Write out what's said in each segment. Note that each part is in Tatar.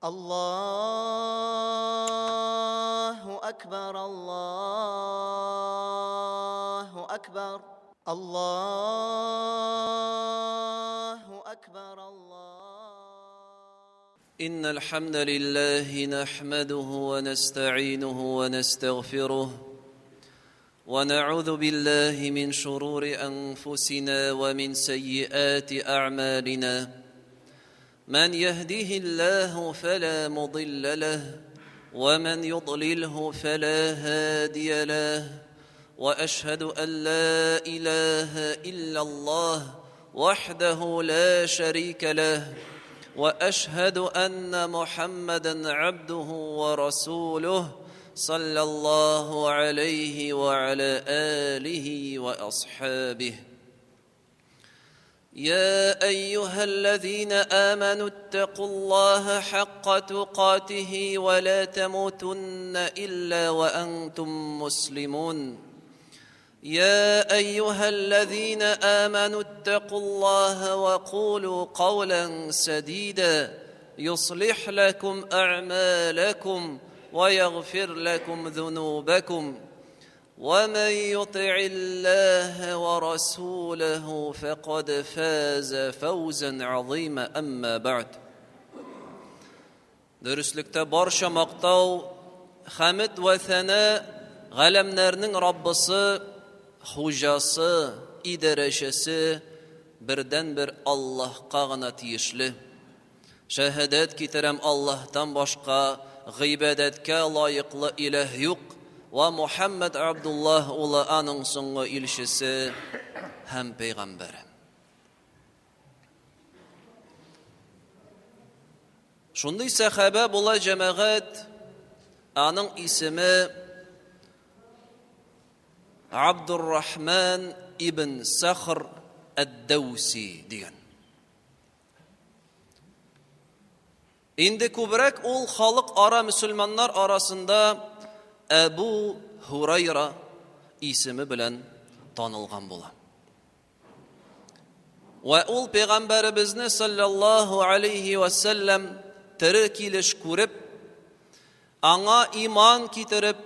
Allahu akbar, Allahu akbar, Allahu akbar, Allah. إن الحمد لله نحمده ونستعينه ونستغفره ونعوذ بالله من شرور أنفسنا ومن سيئات أعمالنا من يهده الله فلا مضل له ومن يضلله فلا هادي له وأشهد أن لا إله إلا الله وحده لا شريك له وأشهد أن محمدا عبده ورسوله صلى الله عليه وعلى آله وأصحابه. يا أيها الذين آمنوا اتقوا الله حق تقاته ولا تموتن إلا وأنتم مسلمون. يا أيها الذين آمنوا اتقوا الله وقولوا قولا سديدا يصلح لكم أعمالكم ويغفر لكم ذنوبكم ومن يطع الله ورسوله فقد فاز فوزا عظيما. أما بعد. Дөреслектә барча мактау, хәмд вә сәна галәмнәрнең Раббысы, хуҗасы, идарәчесе бердәнбер Аллаһка гына тиешле. Шәһадәт китерәм, Аллаһтан башка гыйбадәткә лаеклы иләһ юк, вә Мухаммад Абдуллаһ улы аның соңгы илчесе һәм пәйгамбәре. Шундый сәхабә була җәмәгать, аның исеме Абдуррахман ибн Сахр ад-Дауси дигән. Инде күбрәк ул халык ара мөселманнар арасында Әбу Һурайра исеме белән танылган була. Вә ул пәйгамбәребезне саллаллаһу алейхи ва саллям тере килеш күреп, аңа иман китереп,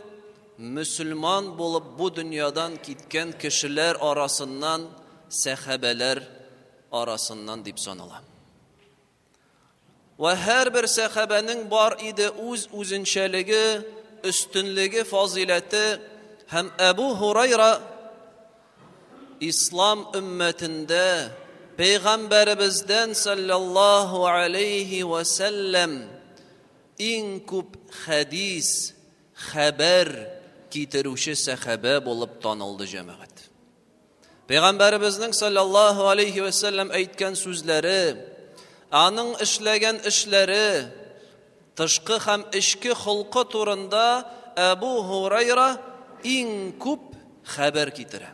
мөселман булып бу дөньядан киткән кешеләр арасыннан, сәхабәләр арасыннан дип санала. Вә һәрбер сәхабәнең бар иде үз үзенчәлеге, өстенлеге, фазиләте һәм Әбу Һурайра ислам өммәтендә пәйгамбәребездән саллаллаһу алейхи ва сәлләм иң күп хәдис, хәбәр китерүче сәхабә булып танылды җәмәгать. Пәйгамбәребезнең саллаллаһу алейхи ва сәлләм әйткән сүзләре, аның эшләгән эшләре, тышкы һәм эчке холкы турында Әбу Һурайра иң күп хәбәр китерә.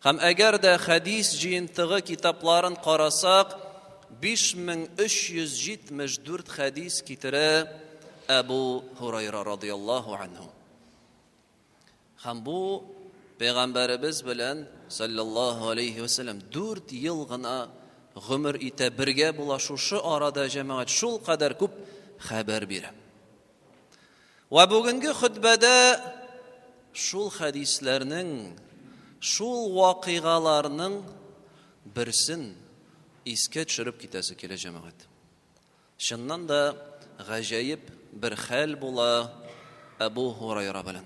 Һәм әгәр дә хәдис җыентыгы китапларын карасак, 5374 хәдис китерә Әбу Һурайра радыяллаһу анһу. Һәм бу пәйгамбәребез белән саллаллаһу алейхи ва саллям 4 ел гына гомер итә, бергә була. Шушы арада җәмәгать шул кадәр күп хәбәр бирә. Вә бүгенге хөтбәдә шул хәдисләрнең, шул вакыйгаларның берсен искә төшереп китәсе килә җәмәгать. Чыннан да гаҗәеп бер хәл була Әбу Һурайра белән.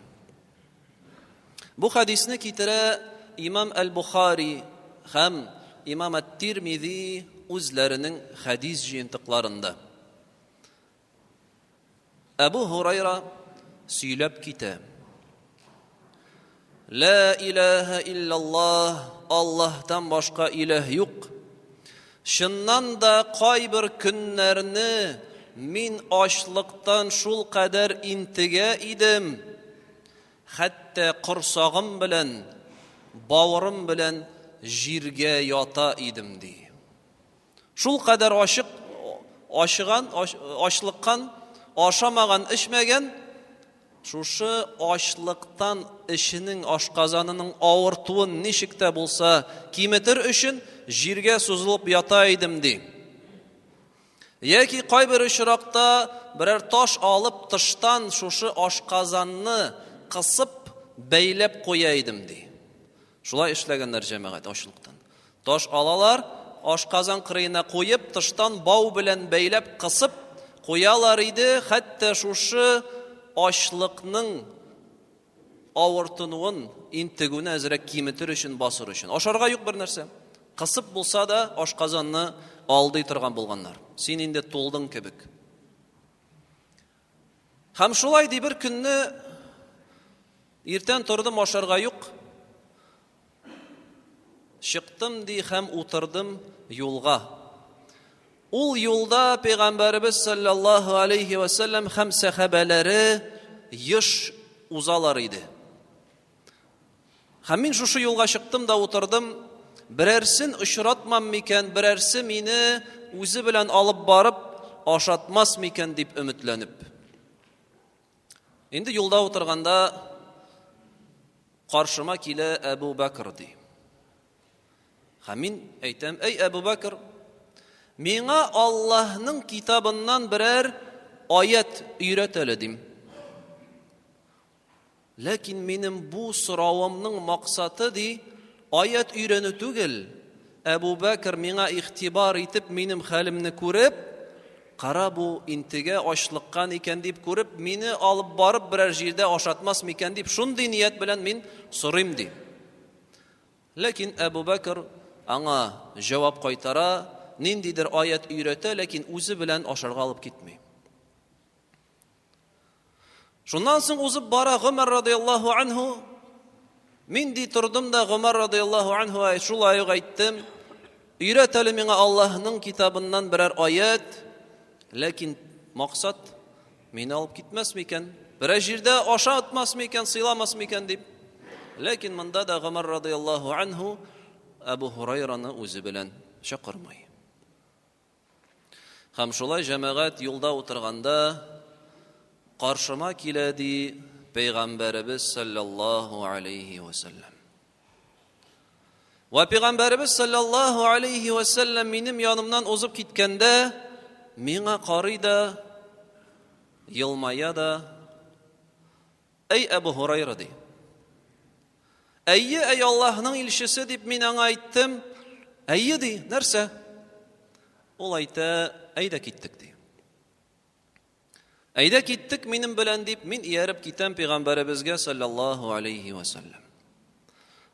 Бу хәдисне китерә имам Әл-Бухари һәм имам Әт-Тирмизи үзләренең хәдис җыентыкларында. Әбу Һурайра сөйләп китә. Ла илаһа иллаллаһ, Аллаһтан башка илаһ юк. Чыннан да кайбер көннәрне мин ачлыктан шул кадәр интегә идем, хәтта корсагым белән, бавырым белән җиргә ята идем, ди. Шул кадәр ачык, ачыган, ачлыккан, ашамаган, эчмәгән, шушы ачлыктан эченең, ашказанының авыртуын ничек тә булса киметер өчен җиргә сузылып ята идем, ди. Яки кайбер очракта берәр таш алып, тыштан шушы ашказанны кысып, бәйләп куя идем, ди. Шулай эшләгәннәр җәмәгать ачлыктан. Таш алалар, ашказан кырыена куеп, тыштан бау белән бәйләп кысып куялар иде, хәтта шушы ачлыкның авыртынуын, интегүне әзрәк киметер өчен, басыр өчен. Ашарга юк бер нәрсә. Кысып булса да ашказанны алдый торган булганнар. Син инде тулдың кебек. Һәм шулай ди бер көнне иртән тордым, ашарга юк. Чыктым ди һәм утырдым юлга. Ул юлда пәйгамбәребез саллаллаһу алейхи ва саллям һәм сәхабәләре еш узалар иде. Һәм мин шушы юлга чыктым да утырдым. Берәрсен очратмам микән, берәрсе мине үзе белән алып барып ашатмас микән дип өметләнеп. Инде юлда утырганда каршыма килә Әбу Бәкр ди. Һәм мин әйтәм, әй Әбу Бәкр, миңа Аллаһның китабыннан берәр аят өйрәт әле дим. Ләкин минем бу соравымның максаты ди, аят өйрәнү түгел. Әбу Бәкр миңа игътибар итеп, минем хәлемне күреп, кара бу интегә ачлыккан икән дип күреп, мине алып барып берәр җирдә ашатмас микән дип, шундый ният белән мин сорыйм ди. Ләкин Әбу Бәкр аңа җавап кайтара, ниндидер аят өйрәтә, ләкин үзе белән ашарга алып китми. Шуннан соң узып бара Гомәр радияллаһу анһу. Мин ди тордым да Гомәр радияллаһу анһу шулай ук әйттем. Өйрәт әле миңа Аллаһның китабыннан берәр аят. Ләкин максат мине алып китмәс микән? Берәр җирдә ашатмас микән, сыйламас микән дип. Ләкин монда да Гомәр радияллаһу анһу Әбу Һурайраны үзе белән чакырмый. Һәм шулай җәмәгать юлда утырганда каршыма килә ди пәйгамбәребез саллаллаһу алейхи ва саллям. Ва пәйгамбәребез саллаллаһу алейхи ва саллям минем янымнан узып киткәндә миңа карый да елмая да Әй Әбу Һурайра ди. Әйе, әй Аллаһның илчесе дип мин аңа әйттем. Әйе ди, нәрсә? Ул әйтә, әйдә киттек ди. Әйдә киттек минем белән дип, мин ияреп китәм пәйгамбәребезгә саллаллаһу алейхи ва саллям.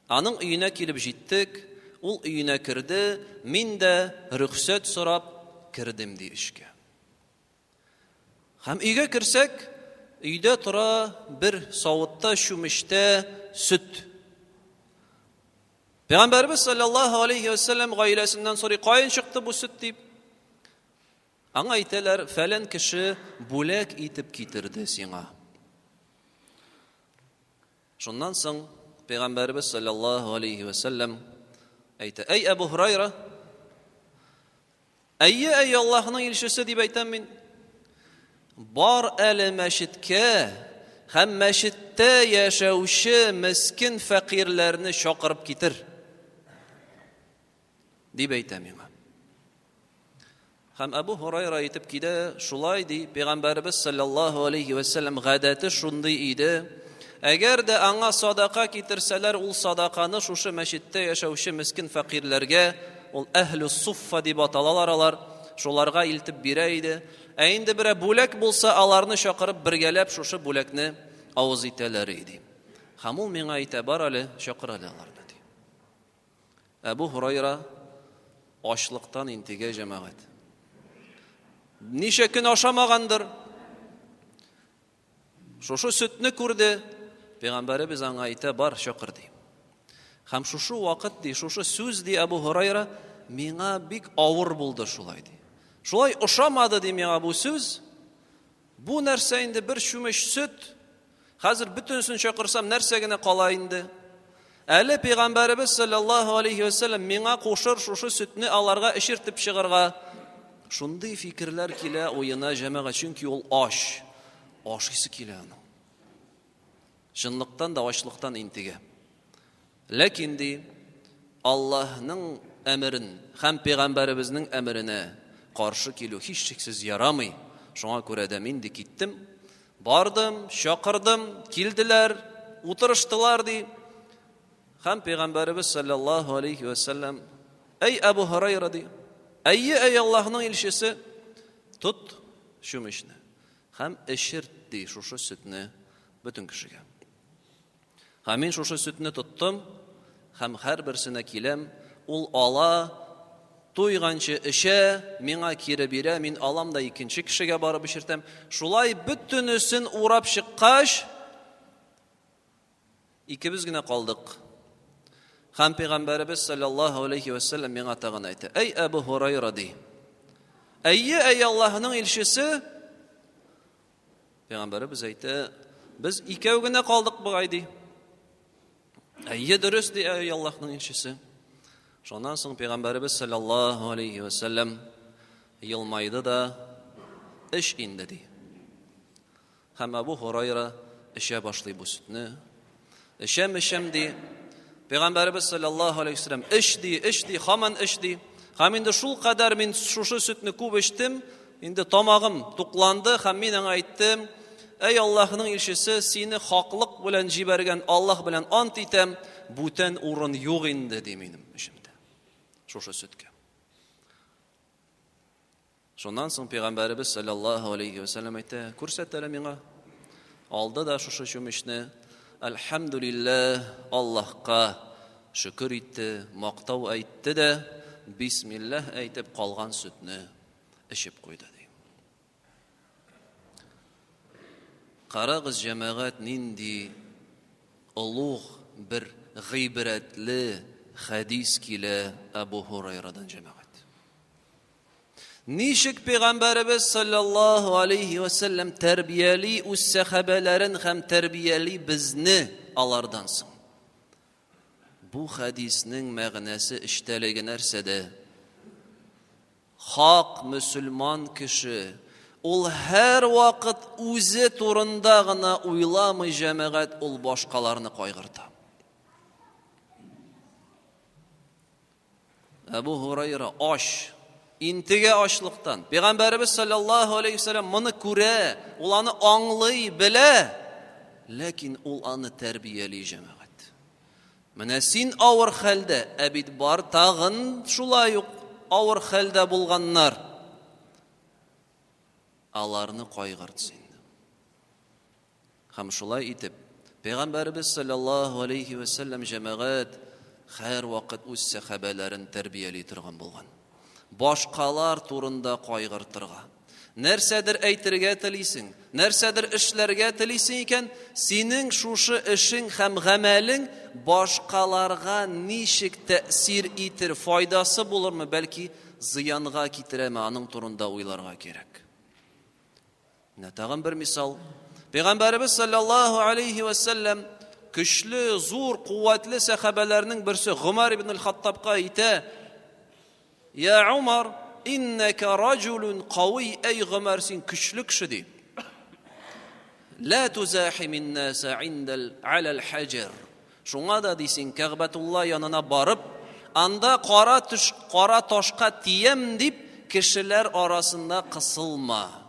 Аның өенә килеп җиттек, ул өенә керде, мин дә рөхсәт сорап кердем ди эчкә. Һәм өйгә керсәк, өйдә тора бер савытта, чүмечтә сөт. Пәйгамбәребез саллаллаһу алейхи ва саллям гаиләсеннән сорый, каян чыкты бу сөт дип. Аңа әйтәләр, фәлән кеше бүләк итеп китерде сиңа. Шуннан соң Пәйгамбәребез саллаллаһу алейхи ва саллям әйтә, әй Әбу Һурайра, Әйе, әй Аллаһның илчесе дип әйтәм мин. Бар әле мәчеткә һәм мәчеттә яшәүче мескен фәкыйрьләрне чакырып китер. Дип әйтә миңа. Һәм Әбу Һурайра әйтеп килә, шулай ди, Пәйгамбәребез саллаллаһу алейхи ва саллям гадәте шундый иде. Әгәр дә аңа садака китерсәләр, ул садаканы шушы мәчеттә яшәүче мескен фәкыйрьләргә, ул әһлү суффа дип аталалар алар, шуларга илтеп бирә иде. Ә инде берәр бүләк булса, аларны чакырып бергәләп шушы бүләкне авыз итәләр иде. Һәм ул миңа әйтә, бар әле, чакыр әле аларны, ди. Әбу Һурайра ачлыктан интегә җәмәгать. Ничә көн ашамагандыр. Шушы сөтне күрде. Пәйгамбәребез аңа әйтә, бар, чакыр ди. Һәм шушы вакыт ди, шушы сүз ди Әбу Һурайра, миңа бик авыр булды шулай ди. Шулай ошамады ди миңа бу сүз. Бу нәрсә инде бер чүмеч сөт. Хәзер бөтенесен чакырсам, нәрсә генә кала инде? Әле пәйгамбәребез саллаллаһу алейхи ва саллям миңа кушыр шушы сөтне аларга эчертеп чыгарга. Шундый фикерләр килә уена җәмәгать, чөнки ул ач. Ашыйсы килә аның. Чынлыктан да ачлыктан интегә. Ләкин ди, Аллаһның әмерен һәм пәйгамбәребезнең әмеренә каршы килү һичшиксез ярамый. Шуңа күрә дә мин ди киттем. Бардым, чакырдым, килделәр, утырыштылар ди. Һәм пәйгамбәребез саллаллаһу алейхи ва саллям, "Әй Әбу Һурайра" ди. "Әйе, әй Аллаһның илчесе, тот чүмечне һәм эчерт ди шушы сөтне бөтен кешегә." Һәм мин шушы сөтне тоттым һәм һәрберсенә киләм, ул ала, туйганчы эчә, миңа кире бирә, мин алам да икенче кешегә барып эчертәм. Шулай бөтенесен урап чыккач, икебез генә калдык. Һәм пәйгамбәребез саллаллаһу алейхи ва саллям миңа тагын әйтә: "Әй Әбу Һурайра ди. Әйе, әй Аллаһның илчесе." Пәйгамбәребез әйтә: "Без икәү генә калдык бугай ди." Әйе, дөрес ди, әй Аллаһның илчесе. Шуннан соң пәйгамбәребез саллаллаһу алейхи ва саллям елмайды да, "Эч инде" ди. Һәм Әбу Һурайра эчә башлый бу сөтне. Эчәм, эчәм ди. Пәйгамбәребез саллаллаһу алейхи вәсәлләм эч ди, эч ди, һаман эч ди. Һәм инде шул кадәр мин шушы сөтне күп эчтем, инде тамагым тукланды һәм мин аңа әйттем: "Әй Аллаһның илчесе, сине хаклык белән җибәргән Аллаһ белән ант итәм, бүтән урын юк инде" ди минем эчемдә. Шушы сөткә. Шуннан соң пәйгамбәребез саллаллаһу алейхи ва сәлләм әйтә, күрсәт әле миңа. Алды да шушы чүмечне, Әлхәмдүлилләһ, Аллаһка шөкер итте, мактау әйтте дә, бисмилләһ әйтеп калган сөтне эчеп куйды ди. Карагыз, җәмәгать, нинди олуг бер гыйбрәтле хәдис килә Әбу Һурайрадан, җәмәгать. Ничек пәйгамбәребез саллаллаһу алейхи ва саллям тәрбияли үз сәхабәләрен һәм тәрбияли безне алардан соң? Бу хәдиснең мәгънәсе, эчтәлеге нәрсәдә? Хак мөселман кеше ул һәр вакыт үзе турында гына уйламый, җәмәгать, ул башкаларны кайгырта. Әбу Һурайра ач, интегә ачлыктан. Пәйгамбәребез саллаллаһу алейхи вәсәлләм моны күрә, ул аны аңлый, белә. Ләкин ул аны тәрбияли, җәмәгать. Менә син авыр хәлдә, ә бит бар тагын шулай ук авыр хәлдә булганнар. Аларны кайгырт син. Һәм шулай итеп, Пәйгамбәребез салләллаһу алейһи вә сәлләм, җәмәгать, һәрвакыт үз сәхабәләрен тәрбияли торган булган. Башкалар турында кайгыртырга. Нәрсәдер әйтергә телисең, нәрсәдер эшләргә телисең икән, синең шушы эшең һәм гамәлең башкаларга ничек тәэсир итер, файдасы булырмы, бәлки зыянга китерәме, аның турында уйларга кирәк. Менә тагын бер мисал. Пәйгамбәребез саллаллаһу алейхи ва саллям көчле, зур, куәтле сәхабәләрнең берсе Гомәр ибн аль-Хаттабка әйтә: "Я Умар, иннака раҗулун кави, әй Гомәр, син көчле кеше ди. Ла тузахимин наса индал аля хаҗар. Шуңа да ди син Кәгъбәтулла янына барып, анда кара төш, кара ташка тиям дип, кешеләр арасында кысылма.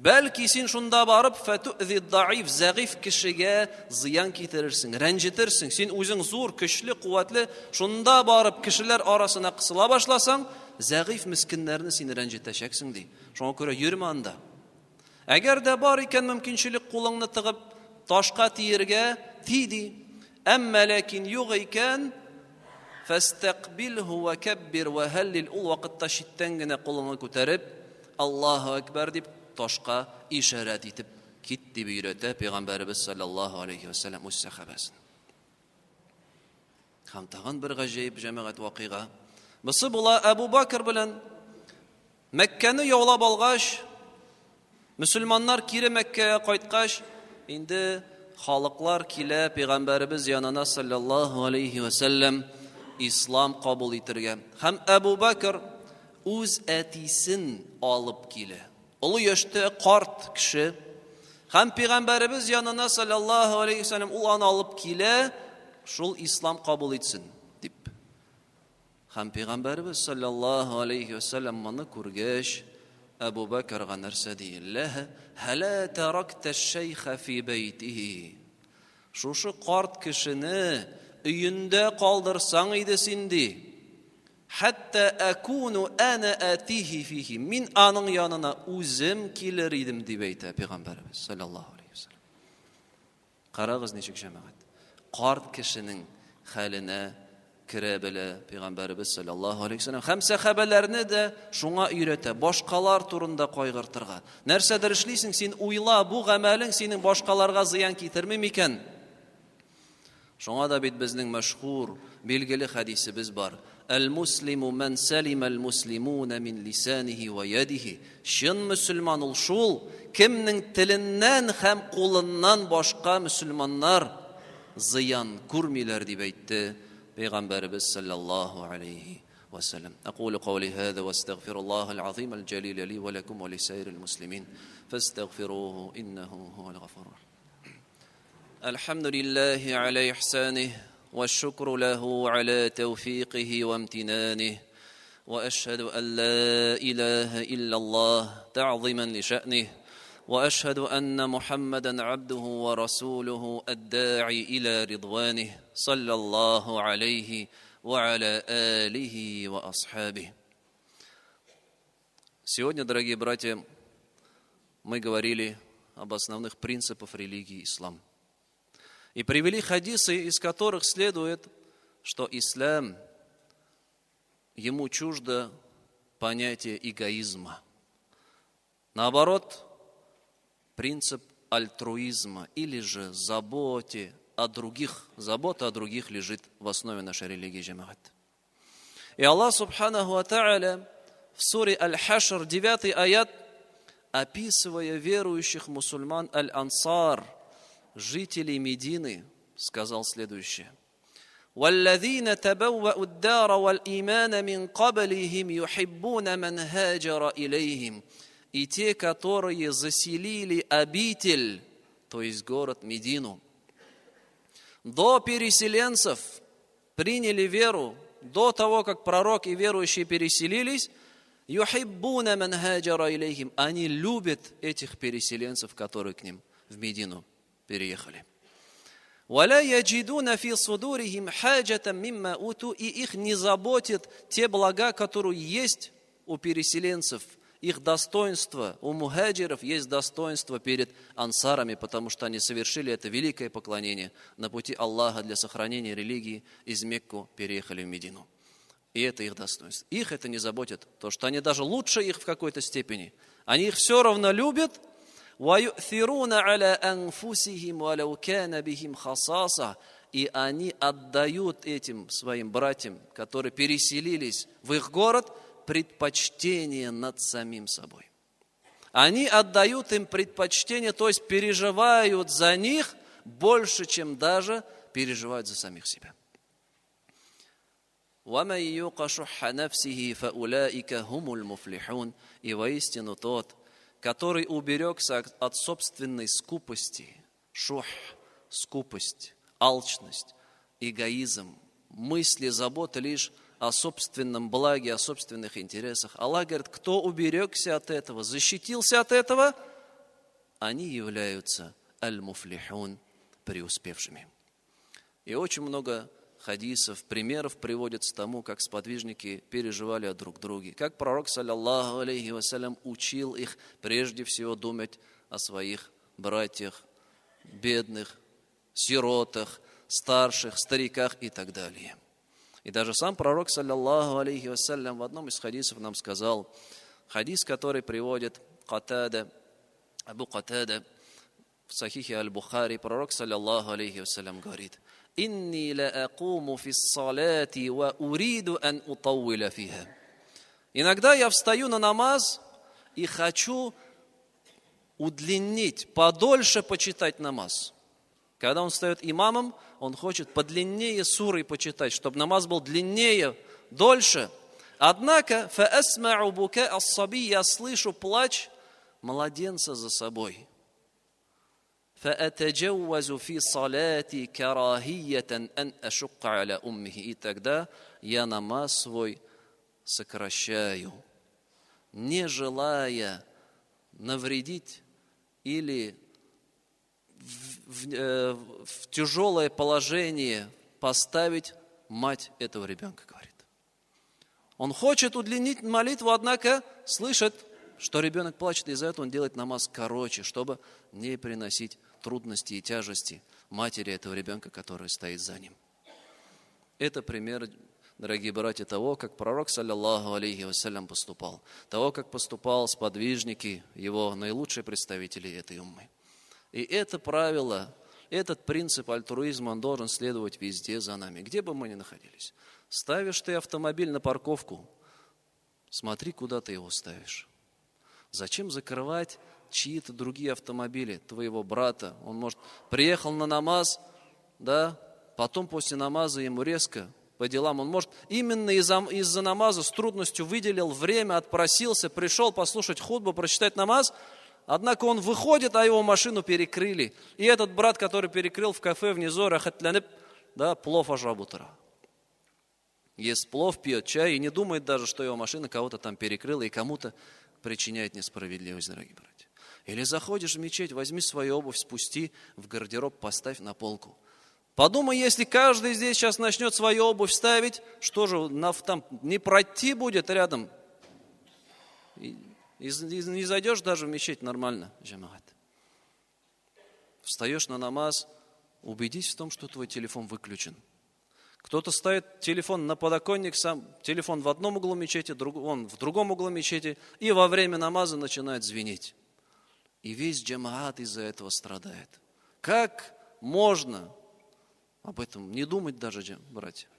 Бәлки син шунда барып фәтүзи даиф, зәгыйф кешегә зыян китерерсең, рәнҗетерсең. Син үзең зур, көчле, куәтле, шунда барып кешеләр арасына кысыла башласаң, зәгыйф мескеннәрне син рәнҗетәчәксең ди. Шуңа күрә йөрмә анда. Әгәр дә бар икән мөмкинчелек кулыңны тыгып ташка тиергә, ти ди. Әмма ләкин юк икән, фәстәкбилһу вә кәббир вә һәллил, ул вакытта читтән генә кулыңны күтәреп, Аллаһу әкбәр дип ташка ишарәт итеп кит дип өйрәтә пәйгамбәребез саллаллаһу алейхи вә сәлләм үз сәхабәсен. Һәм тагын бер гаҗәеп җәмәгать вакыйга. Бусы була Әбу Бакр белән Мәккәне яулап алгач, мөселманнар кире Мәккәгә кайткач, инде халыклар килә пәйгамбәребез янына саллаллаһу алейхи ва сәлләм ислам кабул итергә. Һәм Әбу Бакр үз әтисен алып килә. Олы яшьтә карт кеше. Һәм пәйгамбәребез янына саллаллаһу алейхи ва сәлләм ул аны алып килә, шул ислам кабул итсен дип. Һәм пәйгамбәребез саллаллаһу алейхи ва сәлләм моны күргәч, Әбу Бәкргә нәрсә ди? Лә һәлә таракта шәйха фи бәйтихи. Шушы карт кешене өендә калдырсаң иде син ди. Хәтта әкуну әнә әтихи фихи. Мин аның янына үзем килер идем дип әйтә пәйгамбәребез саллаллаһу алейхи вәсәлләм. Карагыз ничек җәмәгать. Карт кешенең хәленә керә белә пәйгамбәребез саллаллаһу алейхи вәсәлләм. Һәм сәхабәләрне дә шуңа өйрәтә, башкалар турында кайгыртырга. Нәрсәдер эшлисең, син уйла, бу гамәлең синең башкаларга зыян китерми микән? Шуңа да бит безнең мәшһүр, билгеле хәдисебез бар. Әл-муслиму ман салима әл-муслимуна мин лисанихи ва ядихи. Чын мөселман ул шул, кемнең теленнән һәм кулыннан башка мөселманнар зыян күрмиләр дип әйтте Пәйгамбәребез саллаллаһу алейхи ва саллям. Акулу каули хаза ва астагфируллаһал азим аль-джалил ли ва лакум ва лисаирил муслимин. Фастагфируһу иннаху хувал гафурур рахим. الحمد لله على إحسانه والشكر له على توفيقه وامتنانه وأشهد أن لا إله إلا الله تعظيما لشأنه وأشهد أن محمدا عبده ورسوله الداعي إلى رضوانه صلى الله عليه وعلى آله وأصحابه. Сегодня, дорогие братья, мы говорили об основных принципах религии ислам. И привели хадисы, из которых следует, что ислам, ему чуждо понятие эгоизма. Наоборот, принцип альтруизма или же заботе о других, забота о других лежит в основе нашей религии джамаат. И Аллах субханаху ва тааля в суре Аль-Хашр, 9 аят, описывая верующих мусульман Аль-Ансар, жителей Медины, сказал следующее. وَالَّذِينَ تَبَوَّأُوا الدَّارَ وَالْإِيمَانَ مِنْ قَبْلِهِمْ يُحِبُّونَ مَنْ هَاجَرَ إِلَيْهِمْ. И те, которые заселили обитель, то есть город Медину, до переселенцев приняли веру, до того, как пророк и верующие переселились, юхиббуна ман хаджара илейхим, они любят этих переселенцев, которые к ним в Медину переехали. Валя яджидуна фи судурихим хаджатан мимма уту, и их не заботит те блага, которые есть у переселенцев, их достоинство, у мухаджиров есть достоинство перед ансарами, потому что они совершили это великое поклонение на пути Аллаха для сохранения религии, из Мекку переехали в Медину. И это их достоинство. Их это не заботит, то, что они даже лучше их в какой-то степени. Они их все равно любят. وَيُؤْثِرُونَ عَلَىٰ أَنفُسِهِمْ وَلَوْ كَانَ بِهِمْ خَصَاصَةٌ. И они отдают этим своим братьям, которые переселились в их город, предпочтение над самим собой. Они отдают им предпочтение, то есть переживают за них больше, чем даже переживают за самих себя. وَمَنْ يُوقَ شُحَّ نَفْسِهِ فَأُولَٰئِكَ هُمُ الْمُفْلِحُونَ. И воистину тот, который уберегся от собственной скупости, шух, скупость, алчность, эгоизм, мысли, забота лишь о собственном благе, о собственных интересах. Аллах говорит, кто уберегся от этого, защитился от этого, они являются аль-муфлихун, преуспевшими. И очень много хадисов, примеров приводятся тому, как сподвижники переживали о друг друге, как пророк, саллаллаху алейхи вассалям, учил их прежде всего думать о своих братьях, бедных, сиротах, старших, стариках и так далее. И даже сам пророк, саллаллаху алейхи вассалям, в одном из хадисов нам сказал, хадис, который приводит Катада, Абу Катада, в Сахихе Аль-Бухари, пророк, саллаллаху алейхи вассалям, говорит: «Инни ла акуму фи ссалати ва уриду ан утawвиля фиха». Иногда я встаю на намаз и хочу удлинить, подольше почитать намаз. Когда он встает имамом, он хочет подлиннее суры почитать, чтобы намаз был длиннее, дольше. Однако, فَأَسْمَعُ بُكَاءَ الصَّبِيِّ, я слышу плач младенца за собой. فَأَتَجَوَّزُ فِي صَلَاتِي كَرَاهِيَّةً أَنْ أَشُقَّ عَلَى أُمِّهِ. И тогда я намаз свой сокращаю, не желая навредить или в тяжелое положение поставить мать этого ребенка, говорит. Он хочет удлинить молитву, однако слышит, что ребенок плачет, и из-за этого он делает намаз короче, чтобы не приносить трудности и тяжести матери этого ребенка, которая стоит за ним. Это пример, дорогие братья, того, как пророк, саллаллаху алейхи вассалям, поступал, того, как поступал сподвижники, его наилучшие представители этой уммы. И это правило, этот принцип альтруизма, он должен следовать везде за нами, где бы мы ни находились. Ставишь ты автомобиль на парковку, смотри, куда ты его ставишь. Зачем закрывать чьи-то другие автомобили, твоего брата? Он, может, приехал на намаз, да, потом после намаза ему резко по делам. Он, может, именно из-за намаза с трудностью выделил время, отпросился, пришел послушать хутбу, прочитать намаз. Однако он выходит, а его машину перекрыли. И этот брат, который перекрыл в кафе внизу, рахатлянып, да, плов ашап утыра. Ест плов, пьет чай и не думает даже, что его машина кого-то там перекрыла и кому-то причиняет несправедливость, дорогие братья. Или заходишь в мечеть, возьми свою обувь, спусти в гардероб, поставь на полку. Подумай, если каждый здесь сейчас начнет свою обувь ставить, что же, там не пройти будет рядом? И не зайдешь даже в мечеть нормально, джамаат. Встаешь на намаз, убедись в том, что твой телефон выключен. Кто-то ставит телефон на подоконник, сам телефон в одном углу мечети, он в другом углу мечети, и во время намаза начинает звенеть. И весь джамаат из-за этого страдает. Как можно об этом не думать даже, братья?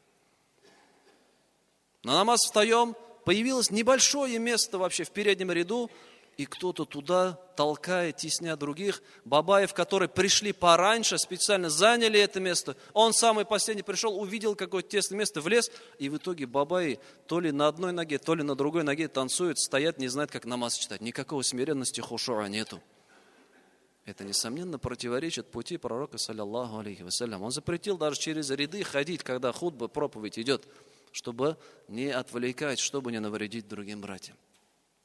На намаз встаем, появилось небольшое место вообще в переднем ряду, и кто-то туда толкает, тесня других. Бабаев, которые пришли пораньше, специально заняли это место. Он самый последний пришел, увидел какое-то тесное место, влез. И в итоге бабаи то ли на одной ноге, то ли на другой ноге танцуют, стоят, не знают, как намаз читать. Никакого смиренности, хушуа нету. Это, несомненно, противоречит пути пророка, саллаллаху алейхи вассалям. Он запретил даже через ряды ходить, когда хутба, проповедь идет, чтобы не отвлекать, чтобы не навредить другим братьям.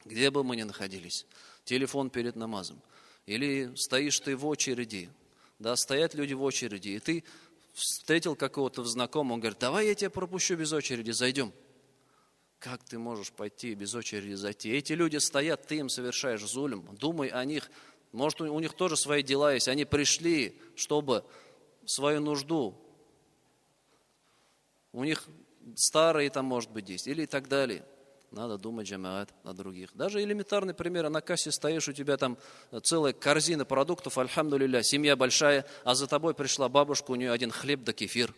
Где бы мы ни находились, телефон перед намазом, или стоишь ты в очереди, да, стоят люди в очереди, и ты встретил какого-то знакомого, он говорит, давай я тебя пропущу без очереди, зайдем. Как ты можешь пойти без очереди зайти? Эти люди стоят, ты им совершаешь зулем, думай о них, может, у них тоже свои дела есть, они пришли, чтобы свою нужду, у них старые там, может быть, есть, или и так далее. Надо думать, джамаат, о других. Даже элементарный пример, на кассе стоишь, у тебя там целая корзина продуктов, альхамдулилля, семья большая, а за тобой пришла бабушка, у нее один хлеб да кефир.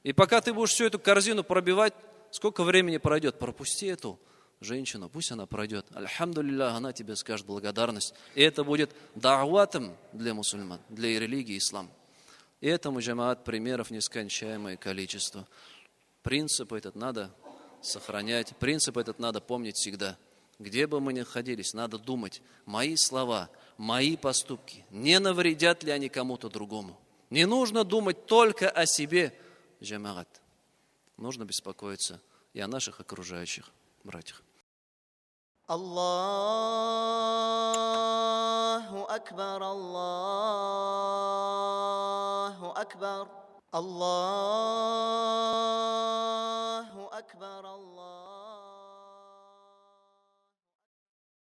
И пока ты будешь всю эту корзину пробивать, сколько времени пройдет? Пропусти эту женщину, пусть она пройдет. Альхамдулилля, она тебе скажет благодарность. И это будет да'ватом для мусульман, для религии ислам. И этому, джамаат, примеров нескончаемое количество. Принцип этот надо сохранять. Принцип этот надо помнить всегда. Где бы мы ни находились, надо думать, мои слова, мои поступки, не навредят ли они кому-то другому. Не нужно думать только о себе, джамаат. Нужно беспокоиться и о наших окружающих братьях. Аллаху акбар, Аллаху акбар, Аллаху